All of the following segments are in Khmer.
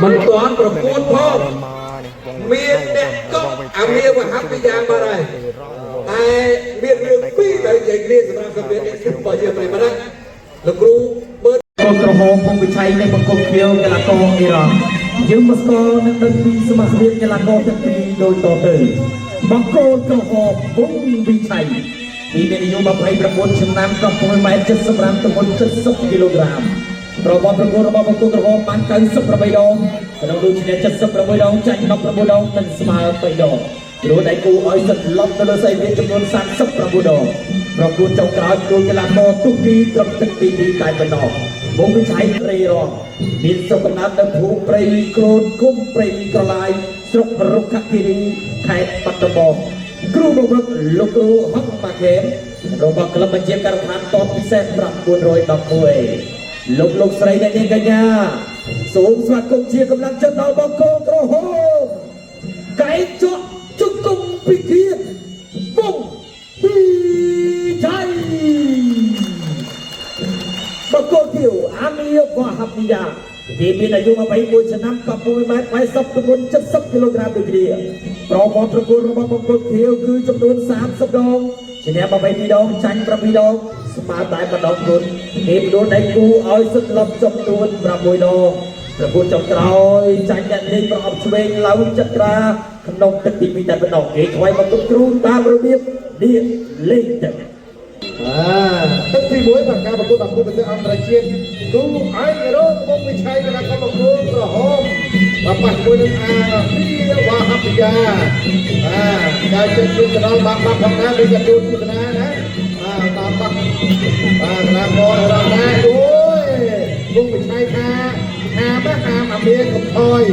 មិនទាន់ប្រកួតផង មកនេះវង មានអ្នកកក់អាមៀវហាប់ពីយ៉ាងបាត់ហើយតែមានរឿងពីរដែលនិយាយគ្នាសម្រាប់សម្ភារនេះរបស់យើងប្រិយមិត្តណាលោកគ្រូមើល កូនក្រហមភងវិឆ័យនៃបង្គោលខៀវកីឡាករអ៊ីរ៉ង់យើងមកស្គាល់និងដឹងពីសមាជិកកីឡាករទាំងពីរដូចតទៅបង្គោលក្រហមភងវិឆ័យពីមានអាយុ29ឆ្នាំកម្ពស់1.75ម៉ែត្រទម្ងន់70គីឡូក្រាមប្រវត្តិប្រកួតរបស់បង្គោលក្រហមបាន98ដងក្នុងនោះឈ្នះ76ដងចាញ់19ដងនិងស្មើ3ដងព្រោះដៃគូឲ្យសិតឡប់ទៅលើសីវៀនចំនួន39ដងប្រកួតចុងក្រោយគូកីឡាករទូគីត្រឹមទឹកទី2តែប៉ុណ្ណោះវងវិឆ័យព្រៃរងមានស្រុកកំណើតនៅភូមិព្រៃក្រូនគុំព្រៃក្រឡាយស្រុករុក្ខគិរីខេត្តបាត់ដំបងគ្រូបង្វឹកលោកគ្រូហុកម៉ាខេមរបស់ក្លឹបបញ្ជាការដ្ឋានតបពិសេស911លោកលោកស្រីអ្នកនាងកញ្ញាសូមស្វាគមន៍ជាកម្លាំងចិត្តដល់បង្គោលក្រហមកែងជក់ជង្គង់ពិឃាតវងពីឆៃបង្គោលខៀវអាមៀវ៉ាហាប់នីយ៉ាគេមានអាយុ21ឆ្នាំកម្ពស់1ម៉ែត្រ80ទម្ងន់70គីឡូក្រាមដូចគ្នាប្រវត្តិប្រកួតរបស់បង្គោលខៀវគឺចំនួន30ដងឈ្នះ22ដងចាញ់7ដងស្មើតែម្ដងគុណគេផ្ដួលដៃគូឲ្យសន្លប់ចំនួន6ដងប្រកួតចុងក្រោយចាញ់អ្នកលេងប្រអប់ឆ្វេងឡៅចត្រាក្នុងទឹកទី2តែប៉ុណ្ណោះគេថ្វាយបង្គំគ្រូតាមរបៀបនេះលេងទឹក បាទទឹកទី1បាទការប្រកួតបាគូប្រទេសអន្តរជាតិគូឯករងវងវិឆ័យកណាកបង្គោលក្រហមបាទប៉ះជាមួយនឹងអាពីវ៉ាហាពីយ៉ាបាទការចិត្តជួបទៅដល់បាក់បាក់ផងដែរដូចជាជួបទស្សនាណាបាទតាមបាក់បាទកណាកររងដែរអូยวងវិឆ័យថាហាមហាមអាមៀកុំថយ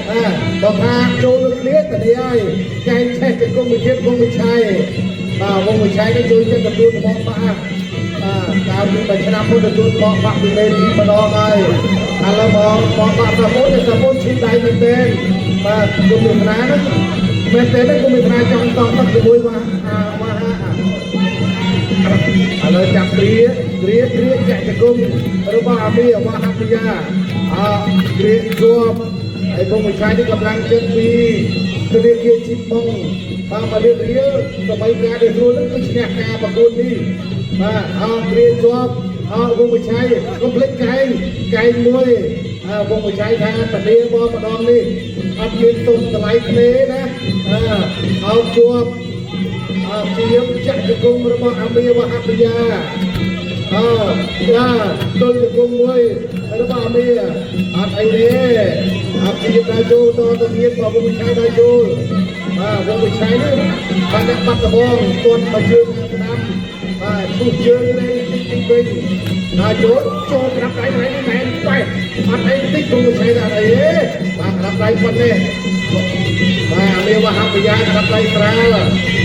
បាទបើថាចូលលើគ្នាតនេះហើយកែងឆេះជង្គង់វិជាតិវងវិឆ័យបាទវងវិឆ័យនេះជួយចិត្តទទួលត្បកបាក់បាទកាលពីមួយឆ្នាំមុនទទួលត្បកបាក់ពីមេទីម្ដងហើយឥឡូវមកមកបាក់សាមុនសាមុនឈីដៃមែនទេបាទគុំមេត្រាហ្នឹងមែនទេគុំមេត្រាចង់តទឹកជាមួយវ៉ាអាវ៉ាហាឥឡូវចាប់គ្រាគ្រាគ្រាចាក់ជង្គង់របស់អាមីវ៉ាហាពីយ៉ាអគ្រាជាប់ហើយគុំវិឆ័យនេះកម្លាំងចិត្តពីធនាគារជីបងបាទមករៀបរៀលសម័យកាលដែលស្រួលហ្នឹងគឺឈ្នះការប្រកួតនេះបាទអគ្រាជាប់អវងវិឆ័យកុំភ្លេចកែងកែងមួយអវងវិឆ័យថាតានាបងម្ដងនេះអត់មានទុំតម្លៃគ្នាណាអោជាប់អព្យាមចាក់ជង្គង់របស់អាមីវហាពីយ៉ាអចាទល់ជង្គង់មួយរបស់អាមីអត់អីទេអព្យាមដល់ចូលតទៅទៀតបើវងវិឆ័យដល់ចូលបាទវងវិឆ័យនេះបានអ្នកបាត់ដបងទាត់មកជើងស្ដាំបាទឈូសជើងលេងតិចតិចវិញដល់ចូលចូលក្រាបដៃណែណែបែអត់អីតិចវងវិឆ័យអត់អីទេបាទក្រាបដៃប៉ុណ្ណេះបាទអាមីវហាពីយ៉ាក្រាបដៃស្រាល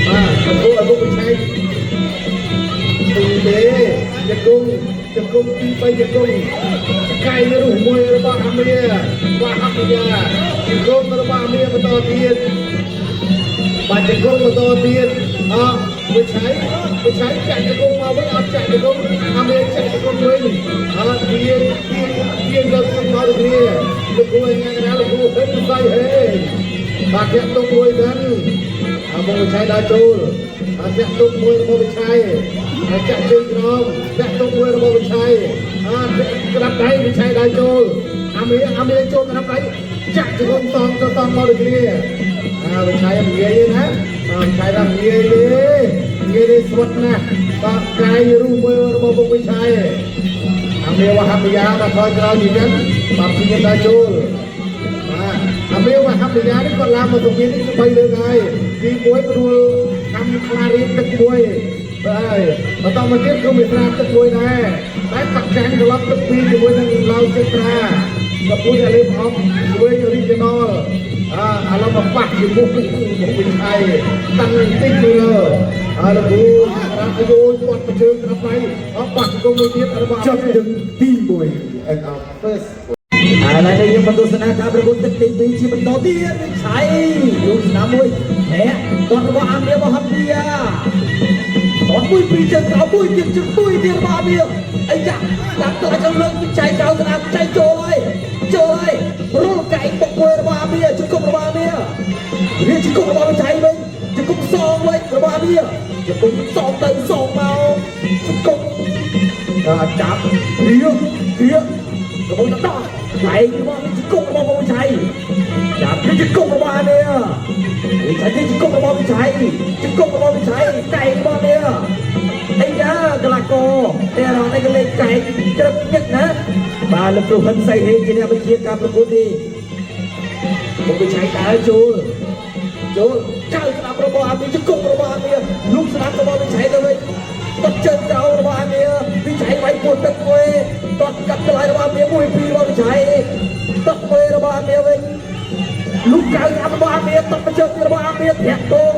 បាទធ្វើឲ្យវងវិឆ័យ ទីទេជង្គង់ជង្គង់ទី3ជង្គង់កែងរុះមួយរបស់អាមៀវ៉ាហាប់យ៉ាជង្គង់របស់អាមៀបន្តទៀតបាទជង្គង់បន្តទៀតអវិឆ័យវិឆ័យចាក់ជង្គង់មកវិញអត់ចាក់ជង្គង់អាមៀចាក់ជង្គង់វិញអត់ទៀងទៀងទៀងដល់ក្នុងមកដូចគ្នាលោកគ្រូឯងកណាលោកគ្រូហិនសៃហេបាទធាក់ទុកមួយសិនអបងវិឆ័យដល់ចូលបាទធាក់ទុកមួយរបស់វិឆ័យហើយចាក់ជើងក្រោមធាក់ទុកមួយរបស់វិឆ័យអក្រាបដៃវិឆ័យដល់ចូលអាមីអាមីចូលក្រាបដៃចាក់ជង្គង់តងទៅតងមកដូចគ្នាអាវិឆ័យមិនងាយទេណាបាទវិឆ័យដល់ងាយទេងាយទេស្វិតណាស់បាទកាយរូបមួយរបស់បងវិឆ័យអាមីវហាប់យ៉ាបាទថយក្រោយនេះចឹងបាទព្យាយាមដល់ចូលបាទអាមីវហាប់យ៉ានេះគាត់ឡើងមកសង្វៀននេះគឺ3លើកហើយទី1ព្រួលខំខ្លារៀនទឹកមួយបាទបន្តមកទៀតក៏មានត្រាទឹកមួយដែរតែបាក់ចាញ់ត្រឡប់ទឹកពីរជាមួយនឹងឡៅចិត្រាកពូអ្នកលេបអប់ជួយ original អឥឡូវមកប៉ះជាមួយមុខវិឆ័យតាំងតិចមើលអើលោកគ្រូរ៉ាអាយុគាត់ប្រជើងក្រាបដៃអបប៉ះជង្គង់មួយទៀតរបស់ ចប់ទឹកទី1 and our first ឥឡូវនេះយើងបន្តទស្សនាការប្រកួតទឹកទី2ជាបន្តទៀតវិឆ័យរូបស្នាមមួយហែគាត់របស់អាមៀមហាប់យ៉ាតនមួយពីរជើងក្រោមមួយទៀតជើងមួយទៀតរបស់អាមៀអីយ៉ាដាក់ទៅឲ្យលើកវិឆ័យក្រៅស្នាមវិឆ័យចូលហើយចូលហើយរុលកែង មីជង្គង់សងទៅសងមកជង្គង់ចាប់រៀបរៀបកំពុងតែដោះដៃរបស់ជង្គង់របស់វិชัយចាប់ជង្គង់របស់អាមីវិชัយជង្គង់របស់វិชัយជង្គង់របស់វិชัយកែរបស់នេះអីយ៉ាកលាកតែរងនេះក៏លេខកែក្រឹបញឹកណាបាទលោកគ្រូហ៊ិនសៃហេជាអ្នកបញ្ជាការប្រកួតនេះ មកវិឆ័យដើរចូលចូលចៅស្ដាប់របស់អាមីជង្គង់របស់អាមីលូកស្ដាប់របស់វិឆ័យទៅវិញតត់ជើងក្រោមរបស់អាមីវិឆ័យវាយពោះទឹកមួយតត់កាត់តម្លៃរបស់អាមីមួយពីររបស់វិឆ័យតត់មួយរបស់អាមីវិញលូកចៅស្ដាប់របស់អាមីតត់ជើងរបស់អាមីធាក់ទង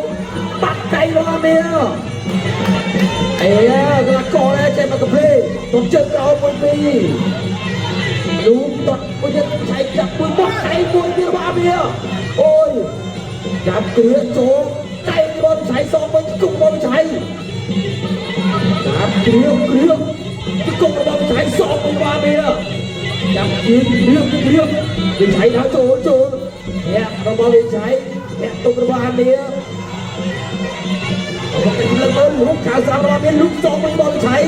បាត់ដៃរបស់អាមីអេកលាកនេះចេះមកកាភ្លេតត់ជើងក្រោមមួយពីរលូកតត់មួយទៀតវិឆ័យចាប់មួយបោះដៃមួយទៀតរបស់អាមីអូយចាប់គ្រាចូលដៃរបស់វិឆ័យសងវិញជង្គង់របស់វិឆ័យចាប់គ្រាគ្រាជង្គង់របស់វិឆ័យសងវិញរបស់អាមីចាប់គ្រាគ្រាគ្រាវិឆ័យដល់ចូលចូលអ្នករបស់វិឆ័យអ្នកទុករបស់អាមីរបស់តែលើមើលលោកចៅស្រាប់របស់អាមីលោកសងវិញរបស់វិឆ័យ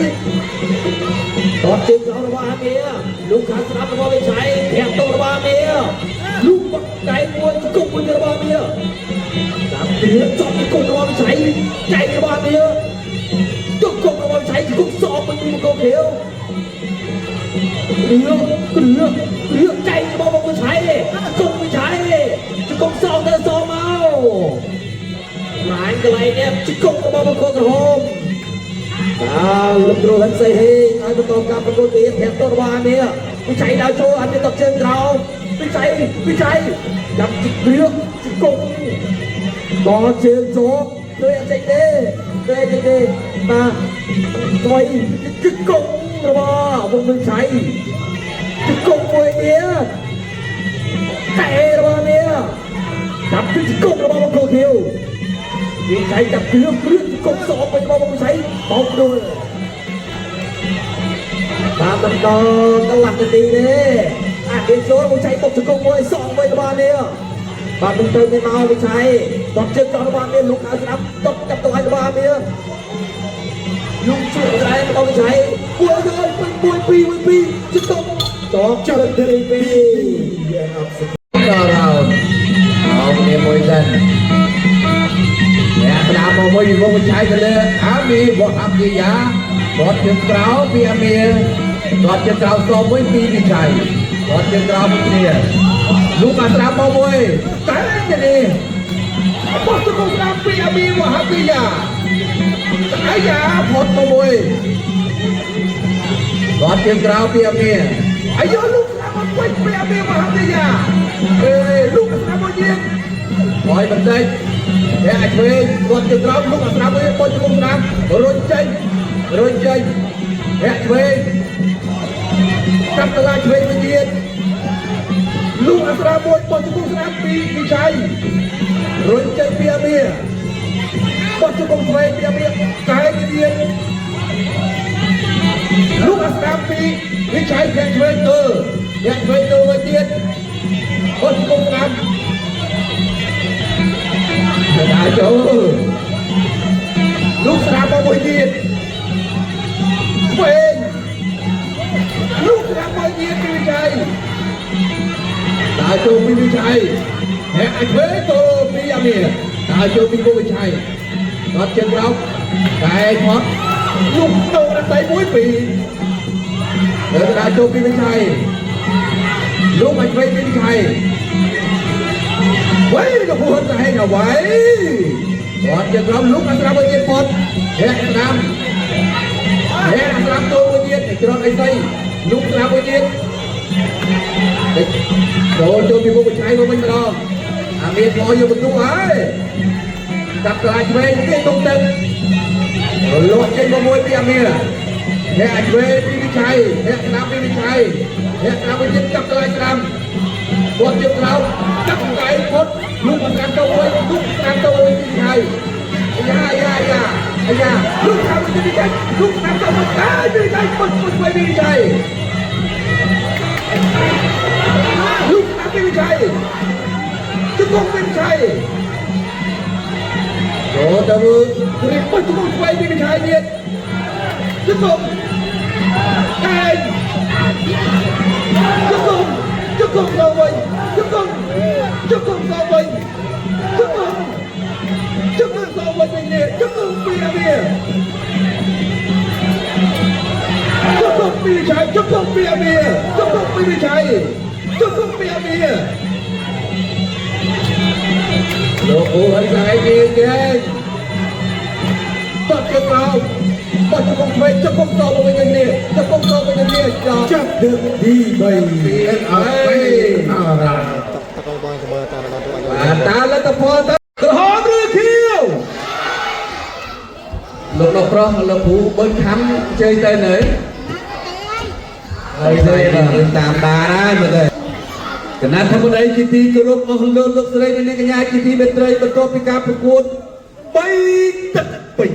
តតជើងក្រោមរបស់អាមីលោកខាងស្ដាប់របស់វិឆ័យធាក់ទុករបស់អាមីលោកបកដៃមួយជង្គង់មួយរបស់អាមីចាប់គ្រាចប់ជង្គង់របស់វិឆ័យចែករបស់អាមីជង្គង់របស់វិឆ័យជង្គង់សងវិញពីបង្គោលខៀវគ្រាគ្រាគ្រាចែករបស់វិឆ័យជង្គង់វិឆ័យជង្គង់សងទៅសងមកឡាញកន្លែងនេះជង្គង់របស់បង្គោលក្រហមបាទលោកគ្រូហិនសីហេងឲ្យបន្តការប្រកួតទៀតធាក់ទៅរបស់អាមីវិឆ័យដើរចូលអាមីតជើងក្រោមវិឆ័យវិឆ័យចាប់ជគ្រាជង្គង់ដល់ជើងជាប់ជួយអត់ចេញទេជួយអត់ចេញទេបាទថ្មីជង្គង់របស់វងវិឆ័យជង្គង់មួយទៀតតែរបស់អាមីចាប់ជង្គង់របស់បង្គោលខៀវវិឆ័យចាប់គ្រឿងគ្រឿងជង្គង់សងវិញរបស់វិឆ័យបោកដួលបាទបន្តកន្លះនាទីទេអាគេចូលវិឆ័យបុកជង្គង់មួយសងវិញរបស់នេះបាទនឹងទៅមានមកវិឆ័យតបជើងកោរបស់នេះលោកឲ្យស្ដាប់តបចាប់ទៅឲ្យរបស់នេះលោកជួយស្រែរបស់វិឆ័យមួយទៅមួយពីរមួយពីរជង្គង់តបជើងទី2 ដល់រោនអោនេះមួយសិនអ្នកស្ដាប់មកមួយពីវងវិឆ័យទៅលើអាមីវហាប់យាគាត់ជើងក្រោពីអាមីគាត់ជើងក្រោសមួយពីវិឆ័យគាត់ជើងក្រោមួយគ្នាលោកអាស្ដាប់មកមួយតែនេះបោះជង្គង់ស្ដាប់ពីអាមីវហាប់យាអាយ៉ាផុតមកមួយគាត់ជើងក្រោពីអាមីអាយ៉ាលោកស្ដាប់មកវិញពីអាមីវហាប់យាអេលោកស្ដាប់មកទៀតហើយបន្តិចតែអាចឆ្វេងគាត់ជើងក្រោមលោកអាស្ដាប់មួយបោះជង្គង់ស្ដាប់រុញចេញរុញចេញតែឆ្វេងកាប់តឡាឆ្វេងវិញទៀតលោកអាស្ដាប់មួយបោះជង្គង់ស្ដាប់ពីវិឆ័យរុញចេញពីអាមីបោះជង្គង់ឆ្វេងពីអាមីកែទៀតលោកអាស្ដាប់ពីវិឆ័យខាងឆ្វេងទៅខាងឆ្វេងទៅវិញទៀតបោះជង្គង់ស្ដាប់ដើរចូលលោកស្ដាប់មកមួយទៀតឆ្វេងលោកស្ដាប់មួយទៀតពីវិឆ័យដើរចូលពីវិឆ័យអ្នកអាចឆ្វេងទៅពីអាមីដើរចូលពីវិឆ័យអត់ជើងក្រោមតែផុតលោកដូរដៃមួយពីរដើរចូលពីវិឆ័យលោកអាចឆ្វេងពីវិឆ័យវិញក៏พูดតែហេងអ្វីគាត់ជាក្រុមលោកអស្រាមួយទៀតផុតអ្នកស្ដាំអ្នកស្ដាំទូមួយទៀតច្រត់អីស្អីលោកស្ដាំមួយទៀតចូលចូលពីមុខវិឆ័យមកវិញម្ដងអាមានមកយកបន្ទុកហើយចាប់ក្លាយឆ្វេងទៀតទុកទឹកលក់ចេញមកមួយពីអាមានអ្នកអាចឆ្វេងពីវិឆ័យអ្នកស្ដាំពីវិឆ័យអ្នកស្ដាំមួយទៀតចាប់ក្លាយស្ដាំគាត់ជាក្រោមចាប់កៃផុតលោកស្ដាំទៅមួយលោកស្ដាំទៅមួយពីវិឆ័យអាយ៉ាអាយ៉ាអាយ៉ាលោកស្ដាំមួយពីវិឆ័យលោកស្ដាំទៅមួយតែវិឆ័យពុតពុតពីវិឆ័យលោកស្ដាំពីវិឆ័យជង្គង់ពីវិឆ័យ ច អូទៅគ្រីបុជង្គង់ឆ្វេងពីវិឆ័យទៀតជង្គង់កែងជង្គង់ជង្គង់ទៅវិញជង្គង់ជង្គង់ទៅវិញជង្គង់ជង្គង់ទៅវិញវិញនេះជង្គង់ពីអាមៀជង្គង់ពីវិឆ័យជង្គង់ពីអាមៀជង្គង់ពីវិឆ័យជង្គង់ពីអាមៀលោកអូហើយស្អែកគេគេតត់ជើងក្រោមបោះជង្គង់ឆ្វេងជង្គង់តមកវិញនេះជង្គង់តវិញនេះចប់ ចាប់លើកទី3 end of final round. តកងបងចាំមើលតាមដានទូអាច បាទតើលទ្ធផលទៅក្រហមឬខៀវលោកលោកប្រុសលោកគ្រូប៊ុនខំជ័យទៅនៅហើយទៅយើងតាមដានហើយមើលទៅគណៈធម្មដីជាទីគោរពអស់លោកលោកស្រីនិងអ្នកកញ្ញាជាទីមេត្រីបន្ទាប់ពីការប្រកួត3ទឹកពេញ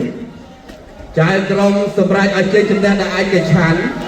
ចៅក្រុមសម្រាប់ឲ្យជ័យជំនះដល់ឯកច្ឆន្ទ